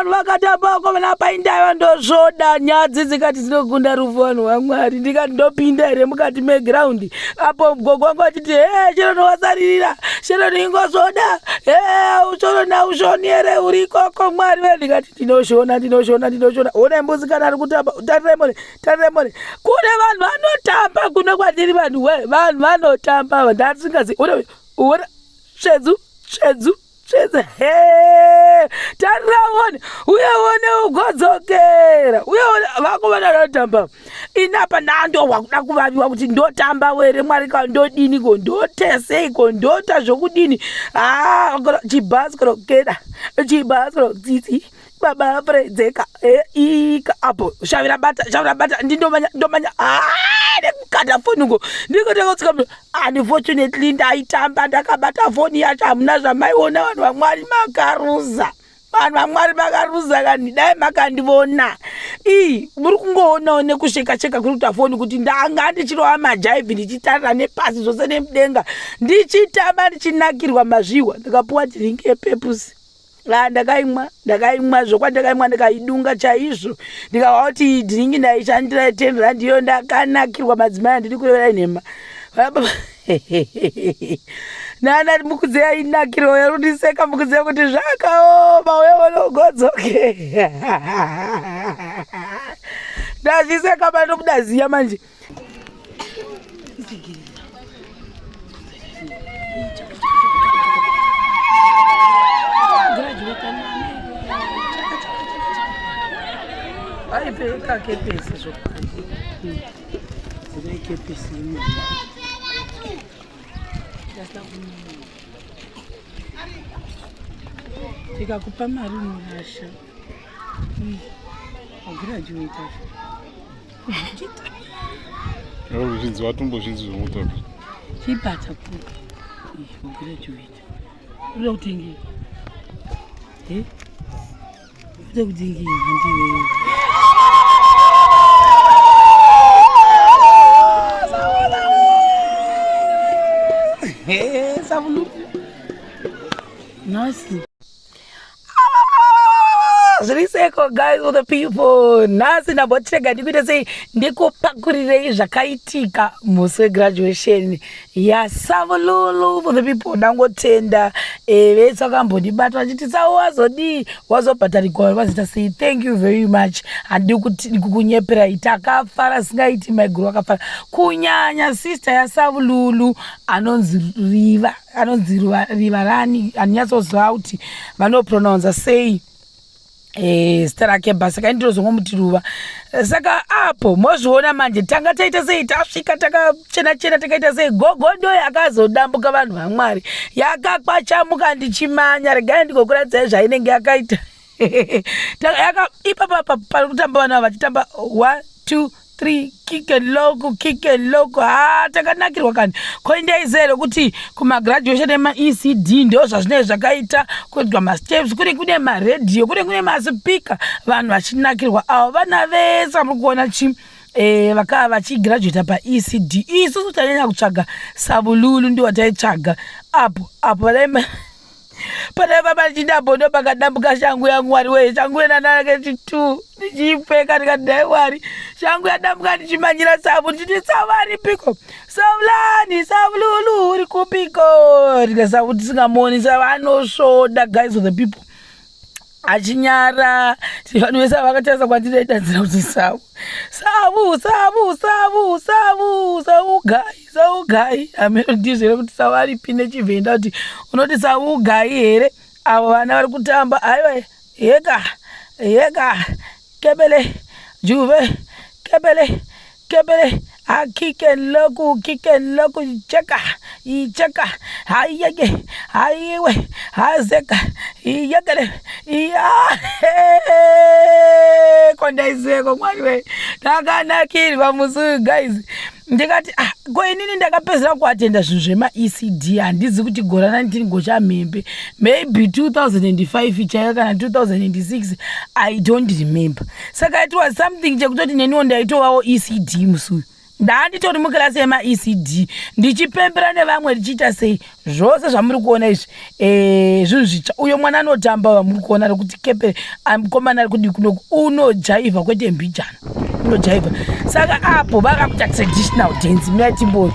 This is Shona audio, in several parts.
Vanhu vakatamba vakomana paindaiva ndosvoda nyadzi dzikati dzinokunda rufu vanhu vamwari. Ndikati ndopinda here mukati megraundi apo gogo wangu vachiti he Sharon wasaririra, Sharon ingosvoda, he Sharon haushoni here uri ikoko mwari we. Ndikati ndinoshona ndinoshona ndinoshona. Honai musikana ari kutamba, tarirai mone, tarirai mone. Kune vanhu vanotamba kuno kwatiri vanhu we, vanhu vanotamba ndasingazi. Ona ona tsvedzu tsvedzu tsvedzu he tarira uone uye uone ugodzokera uye uone vakomana vanotamba. Ini apa ndandohwa kuda kuvaviwa kuti ndotamba were mwari ka ndodini ko ndoteseiko ndota zvokudini haa chibhasikoro keda chibhasikoro tsitsi baba fredzeka ika apo shavira bata shavira bata ndindomanya ndomanya haa nekukata foni uko ndikotokotsika unfortunately ndaitamba ndakabata foni yacho hamuna zvamaiona vanhu vamwari makaruza vanhu vamwari makaruza kani dai makandivona ii muri kungoonawo nekusheka sheka kuri kuita foni kuti ndanga ndichirova majaivhi ndichitarira nepasi zvose nemudenga ndichitamba ndichinakirwa mazvihwa ndikapuwa dhiringi yepepusi Ah, ndakaimwa ndakaimwa zvokwadi ndakaimwa ndikaidunga chaizvo ndikawa kuti dhiringi ndaishandira ten rand iyo ndakanakirwa madzimai handidi kurevera nhema nana mukudzi yainakirwa yarundiseka mukudzi yakuti zvakaoma uye unogodzoke ndazviseka panobuda ziya manje Aipfeka kepesi zvokwadi. Kepesi imwe. Tikakupa mari unorasha. Wagraduate. Zvinzi watombozvinzi zvomutori. Chibata ku. Wagraduate. Unoda kutengei? Eh? Unoda kutengei? Handiwe. Nhasi zviri seko guys for the people nhasi ndambotega ndikuite sei ndikupakurirei zvakaitika musi wegraduation yasavululu for the people ndangotenda eh, vese vakambondibata vachiti sau wazodii wazobhadharigwa vazoita sei thank you very much handidi kukunyeperai takafara singaiti maiguru vakafara kunyanya sister yasavululu anonzi riva anonzi riva rani anonyatsoziva kuti vanopronounza sei Eh, zita rake basa kai ndinozongomuti ruva saka apo mozviona manje tanga taita sei tasvika takachena chena takaita sei gogo ndo yakazodambuka vanhu vamwari yakakwachamuka ndichimanya regai ndigokuratidzai zvainenge yakaita ipapa pari kutamba vana vachitamba 1 2 3 kick and lock kick and lock ha takanakirwa kani ko indaiziva here kuti kumagraduation emaecd ndo zvazvinenge zvakaita kuitwa masteps kune kune maredhiyo kune kune maspeaker vanhu vachinakirwa avo vana vese vamuri kuona chi eh, vakava vachigraduata paecd isusu tanyanya kutsvaga savululu ndiwo taitsvaga apo apo vanaima pane baba ndichidambo ndo pakadambuka shangu yangu mwari wee shangu yenanake chitu ndichiipfeka ndikati dai mwari shangu yadambuka ndichimanyira savu ndichiti savu aripiko savulani savululu uri kupiko ndikasavu tisingamuoni savu anosvoda guys of the people achinyara vanhu vese vakatarisa kwandiri aidadzira kuti savu savu savu savu savu saugai saugai hameno ndizvo here kuti savu aripi nechivhenda kuti unoti saugai here avo vana vari kutamba aiwa yeka yeka kebele juve kebele kebele akike loku kike loku cheka icheka haiyeke haiwe hazeka iyekele iya kondaiseko mwari we ndakanakirwa musi uyu guys ndikati ah, ko inini ndakapedzera kuatenda zvinhu zvemaecd handizi kuti gore 19 gochamhembe maybe 2005 chaiyo kana 2006 i don't remember saka it was something chekutoti neniwo ndaitovawo ecd musi uyu Ndanditori mukirasi yemaECD ndichipembera nevamwe ndichiita sei zvose zvamuri kuona izvi eh, zvinhu zvitsva. Uyo mwana anotamba vamuri kuona ari kuti kepe mukomana ari kudii kunoku unojaivha kwete mbijana unojaivha. Saka apo vakakuita traditional dance mirai timbori.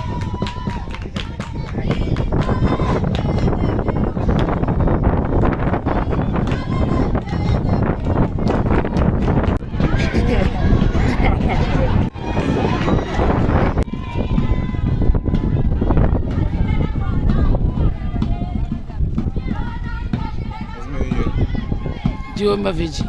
Ndiwo mavheji.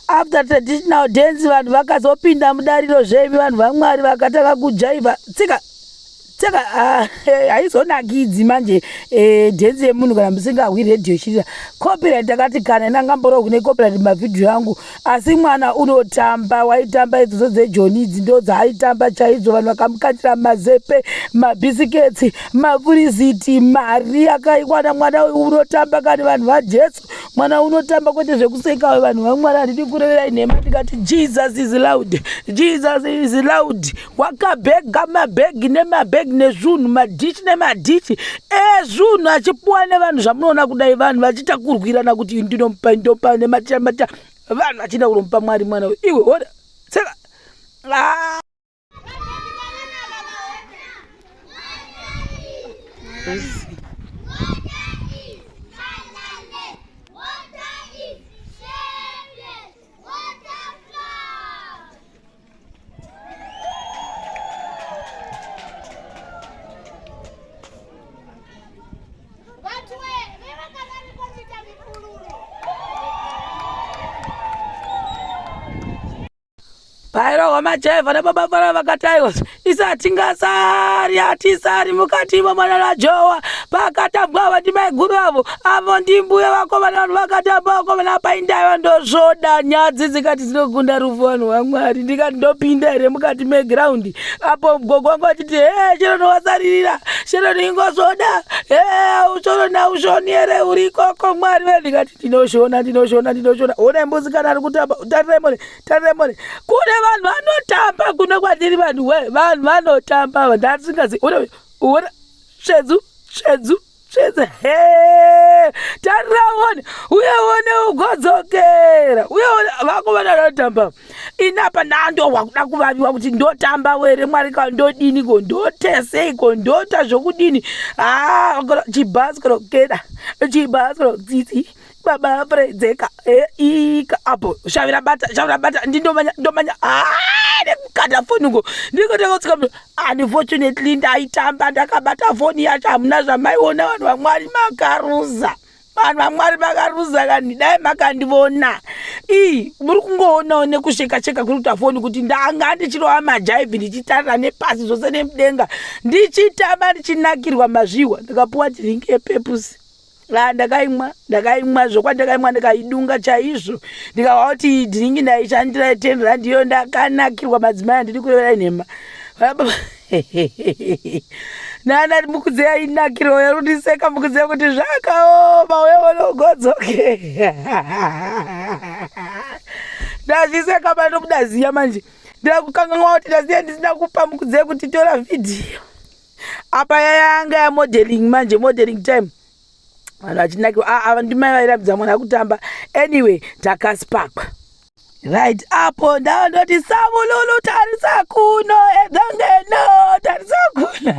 After traditional dance vanhu vakazopinda mudariro zvevi vanhu vamwari vakatanga kujaivha tsika tsika ah, eh, haizonakidzi manje eh, dance yemunhu kana musingahwi radio ichirira copyright takati kana inangamborohwi necopyright mavhidhiyo angu Asi mwana unotamba, waitamba idzodzo dzejoni idzi ndo dzaaitamba chaidzo. Vanhu vakamukandira mazepe, mabhisiketsi, mafurisiti, mari akaikwana. Mwana uyu unotamba kani vanhu vaJesu. Mwana unotamba kwete zvekuseka vanhu vaMwari. Handidi kureverai nhema ndikati Jesus is loud, Jesus is loud. Wakabhega mabhegi nemabhegi nezvunhu, madhichi nemadhichi ezvunhu achipuwa nevanhu zvamunoona kudai, vanhu vachiita kurwirana kuti ndinomupa ndopa nematicha maticha, vanhu vachienda kunomupa Mwari mwana uyu. Iwe hona seka ah. Pairohwa majaivha nababa Fara vakati aiwa isu hatingasari hatisari mukati imo mwana naJowa pakatambwa ava ndimaiguru avo avo ndimbuya vakomana vanhu vakatamba vakomana paindaiva ndosvoda nyadzi dzikati dzinokunda rufu vanhu vamwari ndikati ndopinda here mukati megraundi apo gogo wangu vachiti he Sharon wasaririra Sharon ingosvoda he aushoroni aushoni here uri ikoko mwari ve ndikati ndinoshona ndinoshona ndinoshona onai mbusikana ari kutamba tarirai mone tarirai mone kune vanhu vanotamba kuno kwatiri vanhu we vanhu vanotamba ndasingazi ona ona tsvedzu tsvedzu tsvedzu he tarira one uye one ugodzokera uye one vakomana vanotamba ini apa ndandohwa kuda kuvaviwa kuti ndotamba were mwari ka ndodini ko ndotesei ko ndota zvokudini haa chibhasikoro keda chibhasikoro tsitsi baba fredzeka eh, ika apo shavira bata shavira bata ndindomanya ndomanya haa nekukata foni uko ndikotanga kutsika unfortunately ndaitamba ndakabata foni yacho hamuna zvamaiona vanhu vamwari makaruza vanhu vamwari vakaruza kani dai makandivona ii muri kungoonawo nekusheka sheka kuri kuita foni kuti ndanga ndichirova majaivhi ndichitarira nepasi zvose nemudenga ndichitamba ndichinakirwa mazviwa ndikapuwa dhiringi yepepusi Ah, ndakaimwa ndakaimwa zvokwadi ndakaimwa ndikaidunga chaizvo ndikawa kuti dhiringi ndaishandira ten rand iyo ndakanakirwa madzimai handidi kurevera inhema nana mukudzi yainakirwa yarundiseka mukudzi yakuti zvakaoma uye unogodzoke ndazviseka panobuda ziya manje ndakukanganwa kuti ndaziya ndisina kupa mukudzi yekuti tora vhidhiyo apa yayanga yamodeling manje modeling time vanhu vachinakirwa ah, ava ndimai vairambidza mwana kutamba anyway takaspakwa right apo ndandoti savululu tarisa kuno edhangeno tarisa kuno.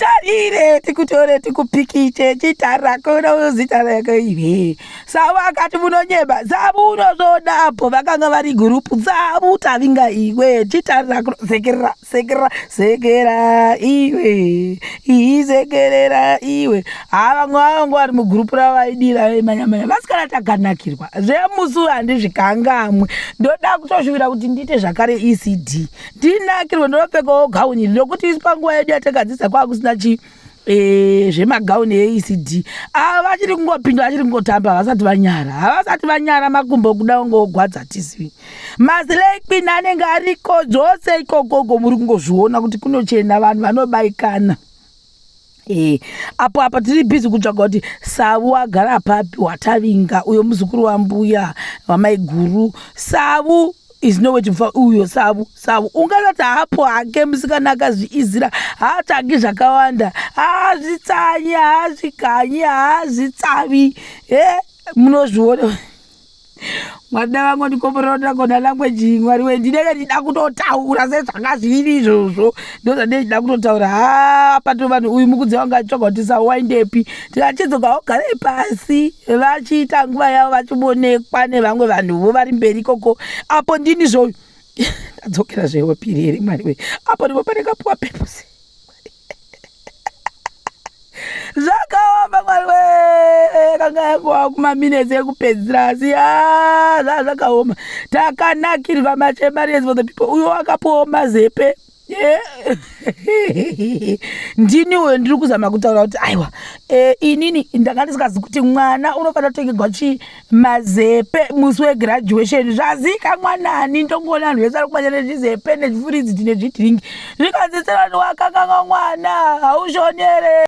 Titarire tikutore tikupikiche chitarira kuno zita rako iwe. Savu akati munonyeba Savu unozoda apo vakanga vari gurupu Savu tavinga iwe chitarira kuno sekerera sekera sekera iwe ii sekerera iwe. Haa vamwe vangu vari mugurupu ravo vaidira vaimanya manya vasikana takanakirwa zvemusi uyu handizvikangamwe. Ndoda kutoshuvira kuti ndiite zvakare ECD ndinakirwe ndinopfekawo gauni iri nokuti isu panguva yedu yatakadzidza kwakusina chi e, zvemagauni eECD ava vachiri kungopinda vachiri kungotamba havasati vanyara havasati vanyara makumbo kuda kungogwadza tizivi maslay queen anenge ariko dzose ikokoko muri kungozviona kuti kunochena vanhu vanobaikana e, apo apa tiri bhizi kutsvaga kuti Savu agara papi watavinga uyo muzukuru wambuya wamaiguru Savu is nowhere to find uyo Savu Savu ungatati hapo hake musikana akazviizira haatsvagi zvakawanda haazvitsanyi haazviganyi haazvitsavi e munozviona Mwari dai vangondikomborera kuti ndagona language Mwari we ndinenge ndichida kutotaura sezvanga zviri izvozvo ndozvandinenge ndichida kutotaura haa pato vanhu uyu mukudzi wanga achitsvaga kuti sawaindepi tikachidzoka ogarei pasi vachiita nguva yavo vachionekwa nevamwe vanhuvo vari mberi ikoko apo ndini zvoyu ndadzokera zvewepiri here Mwari we apo ndipo pandakapuwa pepusi zvakaoma Mwari we kanga yanguva kumaminetsi ekupedzisira asi a zvaa zvakaoma takanakirwa machemarians for the people uyo wakapuwawo mazepe ndini uyo ndiri kuzama kutaura kuti aiwa e, inini ndanga ndisikazi kuti mwana unofanira kutengerwa chii mazepe musi wegraduation zvazika mwanani ndongoona vanhu vese vari kumanya nezvizepe nezvifuriziti nezvidhiringi zvikanzi serani wakakanga mwana haushonere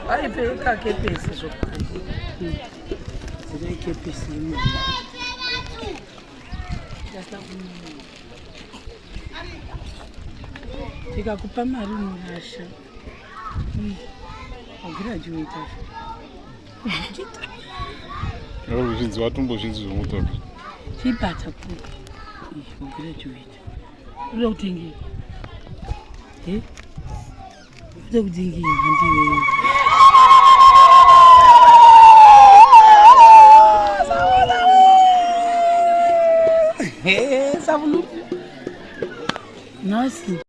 Aipfeka kepesi zvokwadi. Dzine kepesi imomo. Tikakupa mari unorasha. Wagraduate. Zvinzi watombozvinzi zvomutoka. Chibata ku. Wagraduate. Unoda kutengei? Eh? Unoda kutengei handiwe? Nhasi.